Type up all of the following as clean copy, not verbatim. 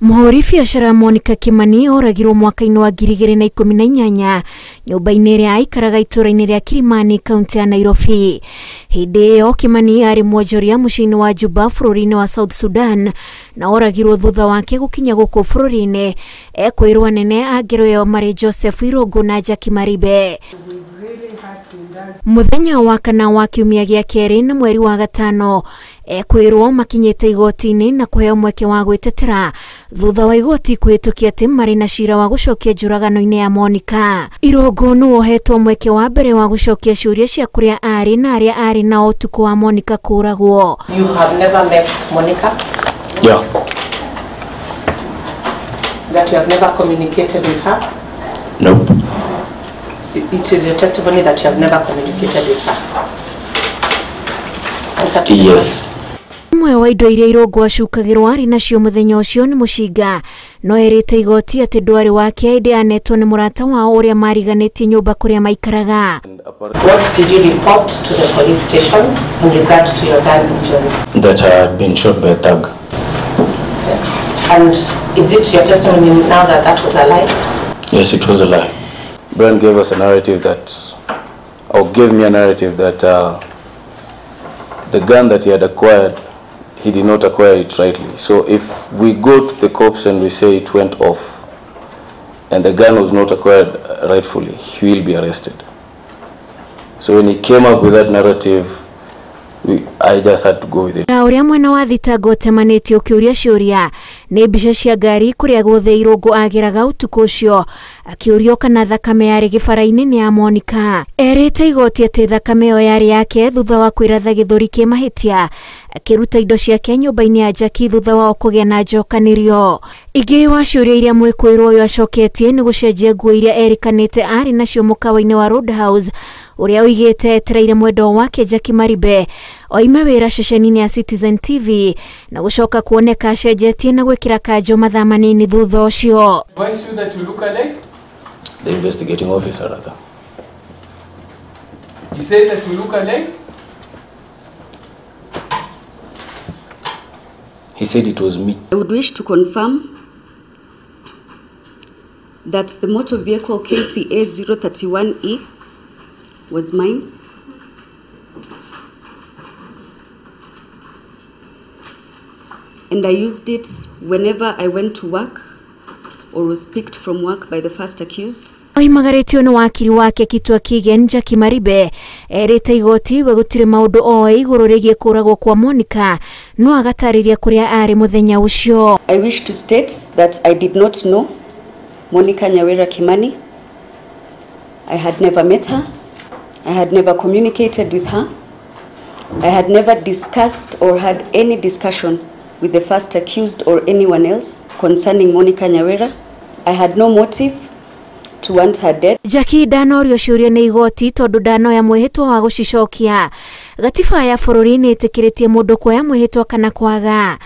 Mũhũri biacara Monica Kimani oragirwo mwaka-inĩ wa 2018 nyũmba-inĩ ĩrĩa aikaraga itũũra-inĩ rĩa Kilimani, kaunti ya Nairobi. Hĩndĩ ĩyo Kimani arĩ mwonjoria mũciĩ-inĩ wa Juba bũrũri-inĩ wa South Sudan na oragirwo thutha wake gũkinya gũkũ bũrũri-inĩ. Ekwĩrwo anene a ngero ĩyo marĩ Joseph Irũngũ na Jackie Maribe. Mũthenya wa kana wa kiumia gĩa kerĩ na mweri wa gatano ekwĩrwo makinyĩte igoti-inĩ na kũheo mweke wa gwĩtetera thutha wa igoti kũhĩtũkia atĩ marĩ na cira wa gũcokia njũragano-inĩ ya Monica. Irũngũ nĩ wohetwo mweke wa mbere wa gũcokia ciũria cia kũrĩa arĩ na arĩa arĩ nao ũtukũ wa Monica kũũragwo. You have never met Monica? Yeah. That you have never communicated with her? Nope. It is your testimony that you have never communicated with her. Answer to Yes. Ũmwe wa indo iria Irũngũ acukagĩrwo arĩ nacio mũthenya ũcio nĩ mũcinga, no erĩte igoti atĩ ndwarĩ wake ĩndĩ anetwo nĩ mũrata wao ũrĩa mariganĩtie nyũmba kũrĩa maikaraga. What did you report to the police station in regard to your gun injury? That I had been shot by a thug. And is it your testimony now that that was a lie? Yes, it was a lie. Brian gave us a narrative that, or gave me a narrative that the gun that he had acquired, he did not acquire it rightly. So if we go to the cops and we say it went off and the gun was not acquired rightfully, he will be arrested. So when he came up with that narrative, I just had to go with it. Na ũrĩa mwena wa thitango ũtemanĩtie ũkĩũria ciũria nĩ mbica cia ngari kũrĩa guothe Irũngũ ageraga ũtukũ ũcio, akĩũrio kana thakame yarĩ gĩbara-inĩ nĩ ya Monica. Erĩte igoti atĩ thakame ĩyo yarĩ yake thutha wa kwĩratha gĩthũri kĩ mahĩtia, akĩruta indo ciake nyũmba-inĩ ya Jackie thutha wao kũgĩa na njokanĩrio. Ingĩ wa ciũria iria mwĩkũĩrwo ũyũ acoketie nĩ gũcenjia nguo iria erĩkanĩte arĩ nacio mũkawa-inĩ wa Roadhouse ũrĩa oigĩte etereire mwendwa wake Jackie Maribe oime wĩra ceceni-inĩ ya Citizen TV na gũcoka kuoneka acenjetie na gwĩkĩra kanjũ mathaa manini thutha ũcio. Advise you that you look alike? The investigating officer, rather. He said that you look alike? He said it was me. I would wish to confirm that the motor vehicle KCA 031E was mine. And I used it whenever I went to work or was picked from work by the first accused. Oimagarĩtio nĩ wakiri wake Kitwa Kigen Jackie Maribe erĩte igoti we gũtirĩ maũndũ oĩ igũrũ rĩgiĩ kũũragwo kwa Monica, no agatarĩria kũrĩa arĩ mũthenya ũcio. I wish to state that I did not know Monica Nyawira Kimani. I had never met her. I had never communicated with her. I had never discussed or had any discussion with the first accused or anyone else concerning Monica Nyawira. I had no motive to want her dead. Jackie ndanorio ciũria nĩ igoti tondũ ndanoya mwĩhĩtwa wa gũcicokia. Gatiba ya bũrũri nĩ ĩtĩkĩrĩtie mũndũ kuoya mwĩhĩtwa kana kwaga.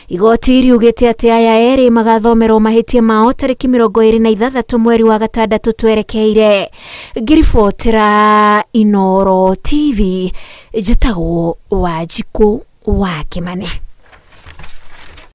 Igoti riugĩte atĩ aya erĩ magathomerwo mahĩtia mao tarĩki 26 mweri wa gatandatũ twerekeire. Ngĩribotera Inooro TV, njĩtagwo Wanjikũ wa Kĩmani.